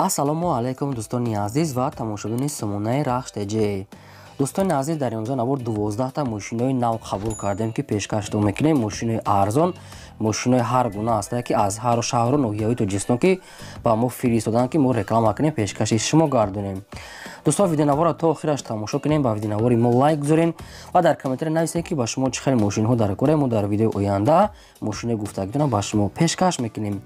Ассалому алайкум дӯстони азиз ва тамошобини сомонаи Рахш ТЖ. Дӯстони азиз, дар имрӯза навор 12 та мошинои нав қабул кардем, ки пешкаштон мекунем. Мошинои арзон, мошинои ҳар гуна ҳастанд, ки аз ҳар шаҳру ноҳияҳои Тоҷикистон ки ба мо фиристоданд, ки мо реклама кунем, пешкаши шумо гардонем. Дӯстон, видеонаворро то охираш тамошо кунем, ба видеонавори мо лайк гузорем ва дар комментария нависем, ки ба шумо чӣ хел мошинҳо дар кора. Мо дар видеои оянда мошинои гуфтагитона ба шумо пешкаш мекунем.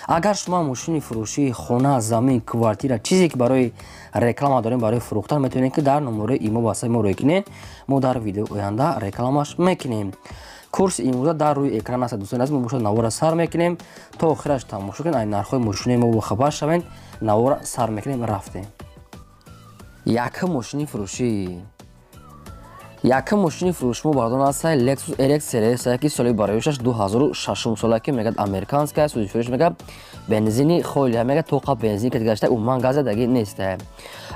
Агар шумо мошини фурӯшии хона, замин, квартира, чизе ки барои реклама дорем, барои фурӯхтан, метавонед, ки дар номерои имо васаи мо рӯй кунед. Мо дар видеои оянда рекламаш мекунем. Курси имрӯза дар рӯи экран аст. Дӯстони азиз, мо бошад навора сар мекунем, то охираш тамошо кунед, ай нархҳои мошинои мо бохабар шавед. Навора сар мекунем, рафтем. Якум мошини фурӯшӣ. Якум мошини фурӯши мо бардон аст Lexus RX CRS, ки соли бароишаш 2006 сола, ки мегӯяд американская, суди фурӯш мегӯяд бензини холия, мегӯяд тоқа бензин ки гашта, умуман газа даги нест.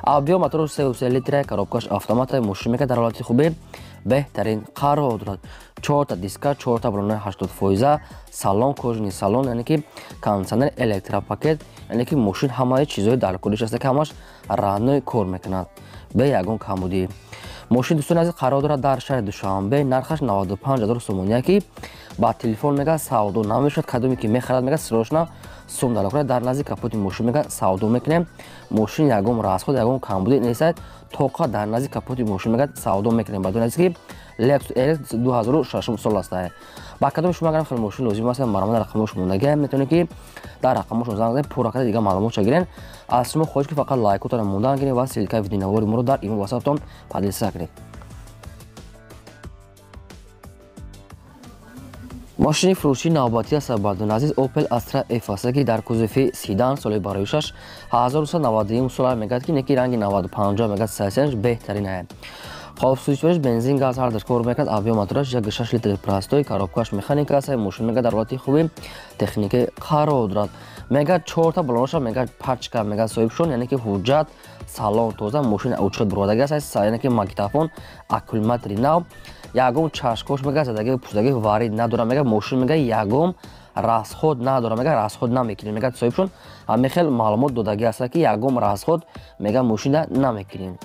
Объем мотору 3,3 литра, коробкаш автомата, мошин мегӯяд дар ҳолати хубе беҳтарин қарор дорад. Чорта диска, чорта балонаи 80%, салон кожаный салон, яъне ки кондиционер, электропакет, яъне ки мошин ҳамаи чизҳои даркориш аст, ки ҳамаш родной кор мекунад, бе ягон камбудӣ. Мошин, дӯстони азиз, қарор дорад дар шаҳри Душанбе, нархаш 95 ҳазор сомония, ки ба телефон мегӯяд савдо намешавад. Кадоме ки мехарад, мегӯяд срочно сум дар дар назди капоти мошин мегӯяд савдо мекунем. Мошин ягон расход, ягон камбудӣ нест, тоқа дар назди капоти мошин мегӯяд савдо мекунем. Бадон азиз, ки Lexus RX 2006 сол аст. Ба кадоми шумо агар хел мошин лозим аст, марҳамат, рақамҳош мондагӣ, метавонед, ки дар рақамҳошон занг занед, пурра карда дигар маълумотша гирен. Аз шумо хоҳиш, ки фақат лайкотонро мондан гиред ва ссылкаи видеонавори моро дар имо ватсаптон поделиться кунед. Мошини фурӯшии навбатӣ аст, бардони азиз, Opel Astra F аст, ки дар кузови седан, соли бароишаш 1991 сола, мегӯяд ки неки ранги 95, мегӯяд сайсенш беҳтарин ае. Хоб, сӯзишвориш бензин, газ ҳардаш кор мекунад, объем мотораш 1,6 литр простой, коробкаш механика аст, мошин мегӯяд дар ҳолати хуби техникӣ қарор дорад. Мегӯяд чорта балонаша, мегӯяд пачка, мегӯяд соҳибшон, яъне ки ҳуҷҷат, салон тоза, мошин учёт буровардаги аст, яъне ки магнитофон, аккумулятори нав, ягон чашкош мегӯяд задаги пӯшидаги варид надорад, мегӯяд мошин мегӯяд ягон расход надорад, мегӯяд расход намекунем, мегӯяд соҳибшон ҳамин хел маълумот додаги аст, ки ягон расход мегӯяд мошинда намекунем.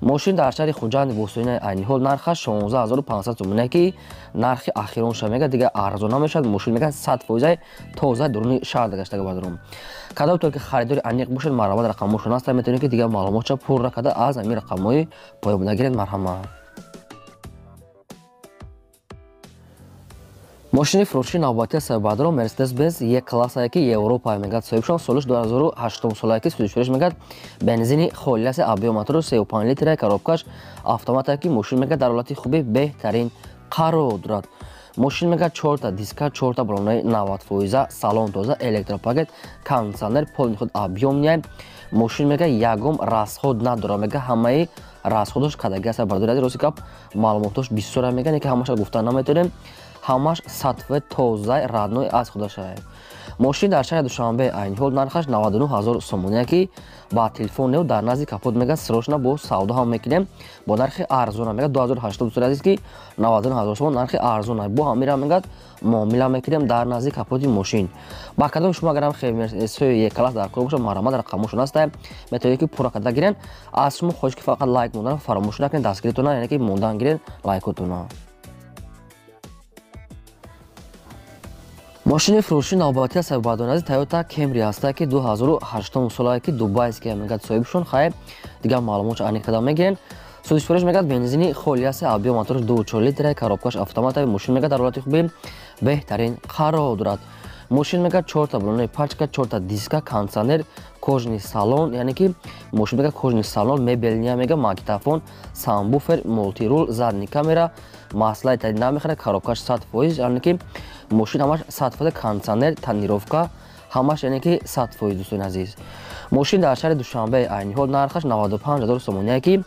Мошин дар шаҳри Хуҷанди Бостонӣ, айни ҳол нархаш 16500 сомоне, ки нархи ахиронша, мегӯяд дигар арзон намешавад. Мошин мегӯяд 100% тоза, дуруни шаҳр гаштага бардорум. Кадом то ки харидори аниқ бошад, марҳамат, рақамҳошон ҳаст, метавонед, ки дигар маълумотша пурра карда аз ҳамин рақамҳои поён гиред, марҳамат. Мошини фурӯшии навбатӣ аст, баъдро Mercedes-Benz E классае, ки Европа, мегӯяд соҳибшон, солиш 2008 солае, ки сӯзишвориш мегӯяд бензини холӣ аст, объем мотору 3,5 литра, коробкаш автомат, ки мошин мегӯяд дар ҳолати хуби беҳтарин қарор дорад. Мошин мегӯяд чорта диска, чорта балонаи 90%, салон тоза, электропакет, кондиционер, полный ход, объемный. Мошин мегӯяд ягон расход надорад, мегӯяд ҳамаи расходаш кадаги аст. Бардори азиз, рости гап, маълумотош бисёра, мегӯяд ки ҳамаша гуфта наметавонем, ҳамаш сатфи тозаи родной аз худашае. Мошин дар шаҳри Душанбе, айни ҳол нархаш 99 ҳазор сомония, ки ба телефон неу дар назди капот мегӯяд срочно бо савдо ҳам мекунем бо нархи арзона, мегӯяд 2080, дӯстони азиз, ки 99 ҳазор сомон нархи арзона, бо ҳамира мегӯяд муомила мекунем дар назди капоти мошин. Ба кадоми шумо агарам хелсои класс дар кор бошад, марҳамат, рақамҳошон ҳаст, метавонед, ки пурра карда гирен. Аз шумо хоҳиш, ки фақат лайк мондан фаромӯш накунед, дастгиритона, яъне ки мондан гирен лайкотона. Мошини фурӯшии навбатӣ аст, бардони азиз, Toyota Camry аст, ки 2008 солае, ки дубайская, мегӯяд соҳибшон, хайр, дигар маълумотшо аниқ карда мегирен. Сӯзишвориш мегӯяд бензини холӣ аст, объем мотораш 2,4 литра, коробкаш автомат, мошин мегӯяд дар ҳолати хуби беҳтарин қарор дорад. Мошин мегӯяд чорта балонаи пачка, чорта диска, кондиционер, кожаный салон, яъне ки мошин мегӯяд кожаный салон, мебельная, мегӯяд магнитофон, сабвуфер, мультируль, задний камера, маслаи тади намехӯрад, коробкаш 100%, яъне ки мошин ҳамаш 100%, кондиционер, тонировка ҳамаш, яъне ки 100%. Дӯстони азиз, мошин дар шаҳри Душанбе, айни ҳол нархаш 95 ҳазор сомония, ки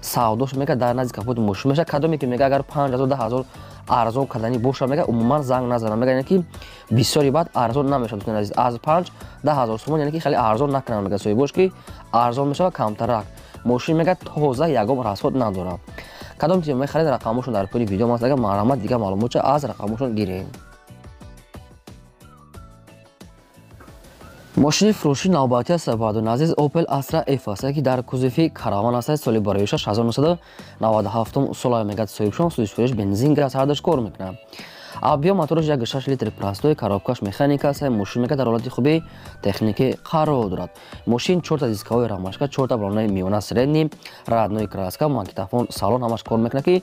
савдош мегӯяд дар назди капоти мошин мешавад. Кадоме ки мегӯяд агар 5 ҳазор, 10 ҳазор арзон карданӣ бошад, мегӯяд умуман занг назанад, мегӯяд яъне ки бисёри баъд арзон намешавад. Дӯстони азиз, аз 5 10 ҳазор сомон, яъне ки хеле арзон накунанд, мегӯяд соҳибош, ки арзон мешавад камтарак. Мошин мегӯяд тоза, ягон расход надорад. Кадом ки мехаред, рақамҳошон дар пои видео аст, агар марҳамат, дигар маълумотша аз рақамҳошон гиред. Мошини фурӯши навбатӣ аст, баъдон азиз, Opel Astra F аст, ки дар кузови караван аст, соли бароишаш 1997 сола мегад соҳибшон, сӯзишвориш бензин газ ҳардаш кор мекунад. Объем мотораш 1,6 литр простой, коробкаш механика аст, мошин мегад дар ҳолати хуби техникӣ қарор дорад. Мошин 4 дисковой рамашка, 4 балонаи миёна средний, родной краска, магнитофон, салон ҳамаш кор мекунад, ки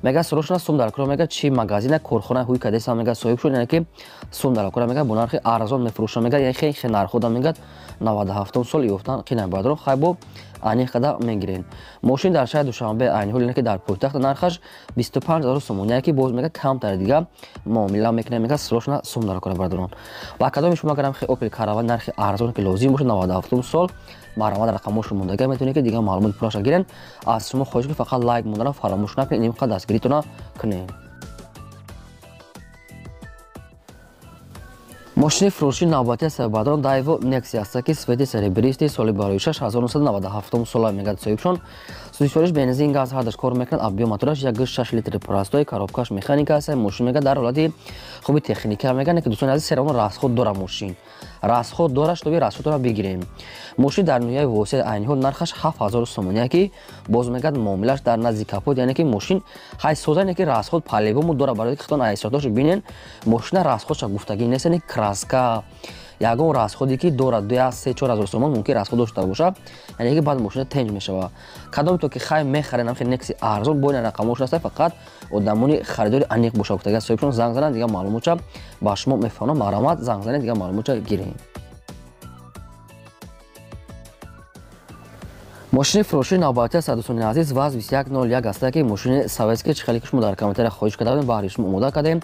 мега срочно сум дар кор мега чи магазина корхона ҳуй кадеса мега соҳиб шуд, яъне ки сум дар кор мега бо нархи арзон мефурӯша мега, яъне хеле нархода мегад 97 сол ёфтан қина баъдро хайбо аниқ қада мегирен. Мошин дар шаҳри Душанбе айни ҳол, яъне ки дар пойтахт нархаш 25 000 сомонӣ, ки боз мега камтар дига муомила мекунем, мега срочно сум дар кор бардорон. Ва кадоми шумо агарам хе Opel Caravan нархи арзон ки лозим бошад 97 сол, марҳамат, рақамошо мондага, метавонед ки дигар маълумоти пурраша гирен. Аз шумо хоҳиш ки фақат лайк монданро фаромӯш накунед, ин қадр дастгиритона кунед. Мошини фурӯши навбатӣ аст, баъдон Daewoo Nexia аст, ки цвети серебристый, соли бароишаш 1997 сола мегад соҳибшон, сӯзишвориш бензин газ ҳардаш кор мекунад, объем мотораш 1,6 литр простой, коробкаш механика аст, мошин мегад дар ҳолати хуби техника мегад, ки дӯстони азиз, серавно расход дора, мошин расход дора, шутоби расходро бигирем. Мошин дар ноҳияи Восеъ айни ҳол нархаш 7000 сомонӣ, ки боз мегад муомилаш дар назди капот, яъне ки мошин хай соза, яъне ки расход по-любому дора, барои ки хитон айсотошо бинен, мошина расходша гуфтагӣ нест, яъне краска ягон расходе ки дорад 2-3-4 ҳазор сомон мумкин расход дошта бошад, яъне ки баъд мошина тенҷ мешавад. Кадом то ки хай мехарен ҳам Некси арзон, бо ин рақамош аст, фақат одамони харидори аниқ боша гуфтага соҳибшон занг зананд, дигар маълумотша ба шумо мефаҳмонам. Марҳамат, занг занед, дигар маълумотша гирем. Мошини фурӯши навбатӣ аст, дӯстони азиз, ВАЗ 2101 аст, ки мошини советский, чӣ хеле ки шумо дар комментария хоҳиш карда будем, баҳри шумо омода кардем.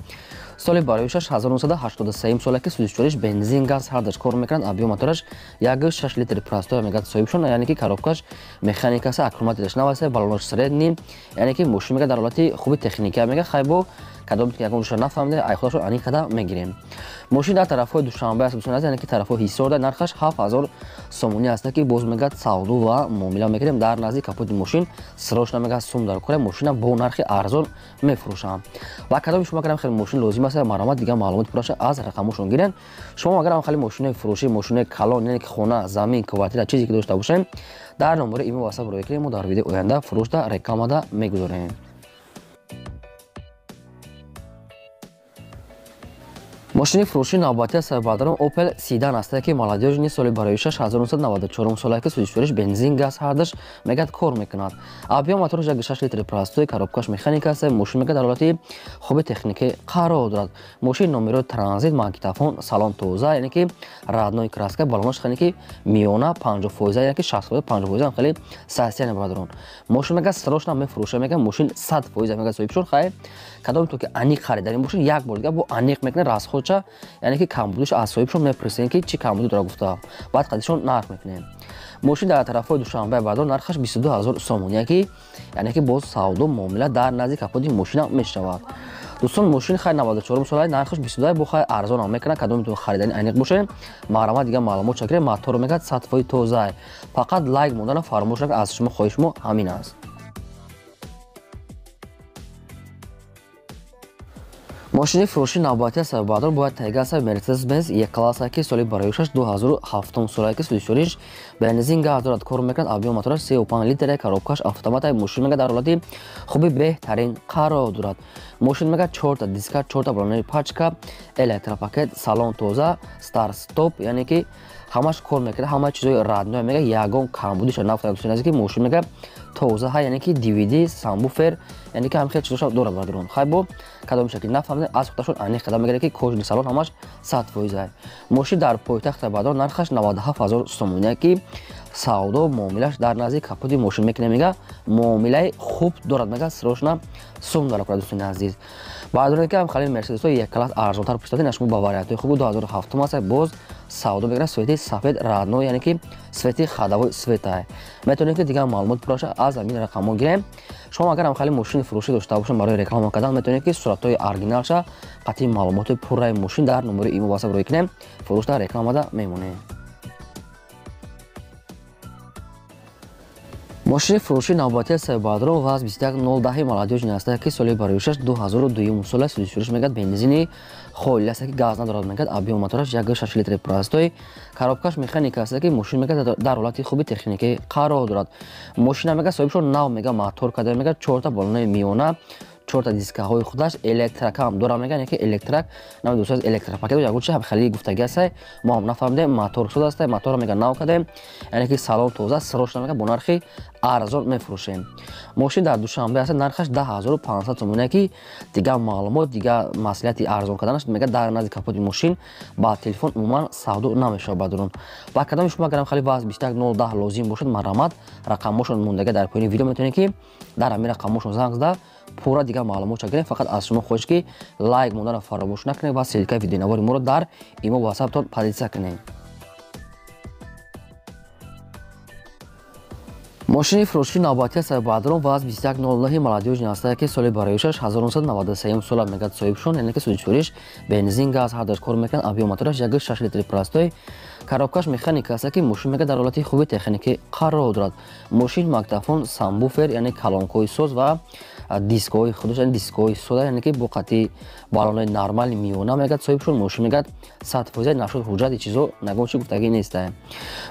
Соли бароишаш 1983 сола, ки сӯзишвориш бензин газ ҳардаш кор мекунад, объем мотораш 1,6 литр простой мегад соҳибшон, яъне ки коробкаш механика аст, аккумулятораш нав аст, баллонаш средний, яъне ки мошин мега дар ҳолати хуби техника мега. Хайбо кадом ки ягон душа нафаҳмида, ай худашон аниқ када мегирем. Мошин дар тарафҳои Душанбе аст, дӯстони азиз, яъне ки тарафҳои Ҳисорда, нархаш 7000 сомонӣ аст, ки боз мегад савдо ва муомила мекунем дар назди капоти мошин. Срочно мегад сум дар кора, мошина бо нархи арзон мефурӯшам. Ва кадоми шумо агарам хеле мошин лозим аст, марҳамат, дигар маълумоти пурраша аз рақамошон гирен. Шумо агарам хеле мошинои фурӯшӣ, мошинои калон, яъне ки хона, замин, квартира, чизе ки дошта бошем, дар номери имо васап роя кунем, мо дар видеои оянда фурӯшда рекламада мегузорем. Мошини фурӯши навбатӣ аст, баъдарон, Opel Седан аст, ки молодёжный, соли бароишаш 1994 сола, ки сӯзишвориш бензин газ ҳардаш мегад кор мекунад, объем мотораш 1,6 литр простой, коробкаш механика аст, мошин мегад дар ҳолати хуби техникӣ қарор дорад. Мошин номерои транзит, магнитофон, салон тоза, яъне ки родной краска, балонаш хеле ки миёна 50%, яъне ки 60%, 50% хеле состояние. Баъдарон, мошин мегад срочно мефурӯша, мегад мошин 100% мегад соҳибшон. Хай кадом то ки аниқ харидарин бошед, як бор дига бо аниқ мекунед расходша, яъне ки камбудиш аз соҳибшон мепурсем, ки чӣ камбуди дора гуфта, баъд қадишон нарх мекунем. Мошин дар тарафҳои Душанбе, баъдон, нархаш 22 ҳазор сомонӣ, ки яъне ки боз савдо муомила дар назди капоти мошина мешавад. Дӯстон, мошин хай 94 сола, нархаш 22, бо хай арзонам мекунад. Кадоми харидани аниқ бошед, марҳамат, дигар маълумот чакирем. Моторо мегӯяд 100% тоза, фақат лайк мондана фаромӯш накунед, аз шумо хоҳиши мо ҳамин аст. Мошини фурӯши навбатӣ аст, баъдон, бояд тайга аст, Мерседес Бенз Е класса, ки соли бароишаш 2007 сола, ки сӯзишвориш бензин газ дорад, кор мекунад, объем мотораш 3,5 литр, коробкаш автомат, мошин мега дар ҳолати хуби беҳтарин қарор дорад. Мошин мега чорта диска, чорта балонаи пачка, электропакет, салон тоза, старт стоп, яъне ки ҳамаш кор мекунад, ҳама чизои родной, мега ягон камбудиша нафтад. Дӯстони азиз, ки мошин мега тоза ҳа, яъне ки DVD, сабвуфер, яъне ки ҳам хел чизоша дорад. Бардорон, хай бо кадом шакл нафаҳмидем, аз худашон аниқ қадам мегирад, ки кожаный салон ҳамаш 100%. Мошин дар пойтахт, баъдон, нархаш 97 ҳазор сомонӣ, ки савдо муомилаш дар назди капоти мошин мекунем, мега муомилаи хуб дорад, мега срочно сум дорад. Дӯстони азиз, баъдоне ки ҳам хали Мерседесҳо як класс арзонтар пуштадин, шумо ба вариантҳои хуби 2007 аст, боз савдо мегирад, цвети сафед родной, яъне ки цвети ходовой цвета. Метавонед ки дигар маълумот пурраша аз ҳамин рақамҳо гирем. Шумо агар ҳам хали мошини фурӯшӣ дошта бошед барои реклама кардан, метавонед ки суратҳои оригиналша қатъи маълумоти пурраи мошин дар номери имо васап рӯй кунем, фурӯшда рекламада мемонем. Мошини фурӯши навбатӣ аст, баъдро, ВАЗ 21010 молодёжный аст, ки соли бароишаш 2002 сола, сӯзишвориш мегӯяд бензини Холӣ аст ки газ надорад мегӯяд. Объём мотораш 1.6 литри простой. Коробкаш механика аст ки мошин мегӯяд дар ҳолати хуби техникӣ қарор дорад. Мошина мегӯяд соҳибшон нав мегӯяд мотор карда мегӯяд 4та баллонаи миёна, 4та дискаҳои худаш, электрак ҳам дорад мегӯяд, яке электрак намедонам электропакет ягон чи хеле гуфтагӣ аст, мо ҳам нафаҳмидем. Мотор шуд аст, моторро мегӯяд нав кардем, яъне ки салон тоза, срочно мегӯяд бо нархи арзон мефурӯшем. Мошин дар Душанбе аст, нархаш 10500 сомонӣ ки дигар маълумот, дигар маслиҳати арзон карданаш мегӯяд дар назди капоти мошин ба телефон умуман савдо намешавад бадрун. Ба кадоми шумо агарам хеле ваз 21010 лозим бошад, марҳамат, рақамҳошон мондага дар поёни видео, метавонед ки дар ҳамин рақамҳошон занг зада пурра дигар маълумотша гирем. Фақат аз шумо хоҳиш ки лайк монданро фаромӯш накунед ва ссылкаи видеонавори моро дар имо ватсаптон поделиться кунед. Мошини фурӯшии навбатӣ аст баъдрон ваз 2109 молодёжни аст ки соли бароишаш 1993 сола мегӯяд соҳибшон, яъне ки сӯзишвориш бензин, газ ҳардаш кор мекунад. Объём мотораш 1.6 литри простой. Коробкаш механика аст ки мошин мегӯяд дар ҳолати хуби техникӣ қарор дорад. Мошин магнитофон, самбуфер, яъне колонкаҳои соз ва дискҳои худаш, яъне дискҳои сода, яъне ки бо қатъи баллонаи нормали миёна мегӯяд соҳибшон. Мошин мегӯяд 100% нашуд ҳуҷҷати чизо нагон чи гуфтагӣ нест.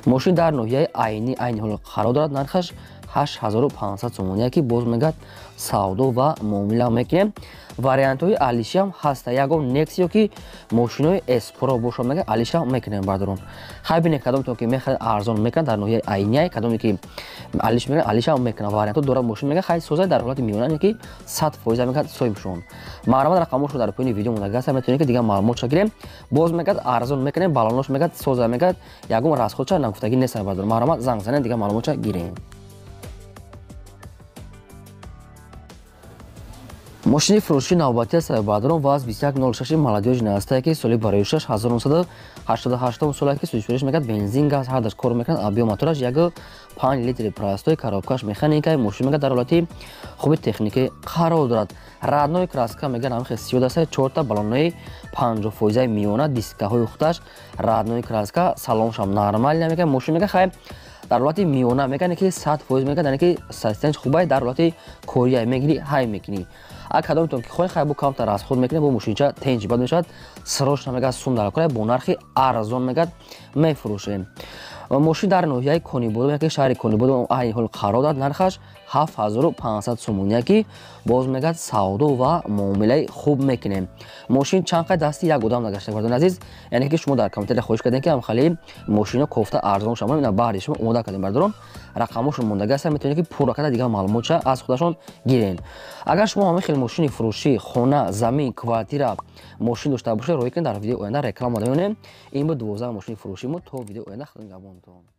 Мошин дар ноҳияи Айнӣ айни ҳол қарор дорад, нархаш 8500 сомонӣ ки боз мегӯяд савдо ва муомила мекунем. Вариантҳои алишиам ҳаста, ягон Нексио ки мошинои Эспро бошад мегӯяд алишиам мекунем баъдрон. Хай бинед кадомтон ки мехаред арзон мекунад дар ноҳияи Айнияй, кадоме ки алиш мекунад алишиам мекунад. Вариантҳо дорад мошин мегӯяд хай соза дар ҳолати миёна ки 100% мегӯяд соҳибшон. Марҳамат, рақамҳошро дар поёни видео мондага аст, метавонед ки дигар маълумотша гирем. Боз мегӯяд арзон мекунем, баллонош мегӯяд соза мегӯяд, ягон расходша нагуфтагӣ нест баъдрон. Марҳамат, занг занед, дигар маълумотша гирем. Мошини фурӯшии навбатӣ аст баъдрон ваз 2106 молодёжни аст ки соли бароишаш 1988 сола ки сӯзишвориш мегӯяд бензин, газ ҳардаш кор мекунад. Объём мотораш 1.5 литри простой, коробкаш механика, мошин мегӯяд дар ҳолати хуби техникӣ қарор дорад. Родной краска мегӯяд ҳамин хел сиёд аст, 4та баллонаи 50% миёна, дискаҳои худаш родной краска, салоншам нормально мегӯяд. Мошин мегӯяд хай дар ҳолати миёна мегӯяд, ки 100% мегӯяд, яъне ки состояние хубай, дар ҳолати кория мегирӣ, ҳай мекунӣ. А кадомтон ки хоҳед хай бо камтар расход мекунед, бо мошинча тенҷ бад мешавад, срочно мегӯяд сум дар кора бо нархи арзон мегӯяд мефурӯшем. Мошин дар ноҳияи Конибодом, яке шаҳри Конибодом айни ҳол қарор дорад, нархаш 7500 сомонӣ ки боз мегӯяд савдо ва муомилаи хуб мекунем. Мошин чанд қай дасти як одам нагашта бардон азиз, яъне ки шумо дар комментария хоҳиш кардем ки ҳамхали мошино кофта арзон шаванд, ина баҳри шумо омода кардем бардорон. Рақамҳошон мондага аст, метавонед ки пурра карда дигар маълумотша аз худашон гирен. Агар шумо ҳамин хел мошини фурӯшӣ, хона, замин, квартира, мошин дошта бошед, роҳӣ кунед дар видеои оянда реклама меонем. Ин буд 12 мошини фурӯшӣ мо. То видеои оянда худо нигаҳбонтон.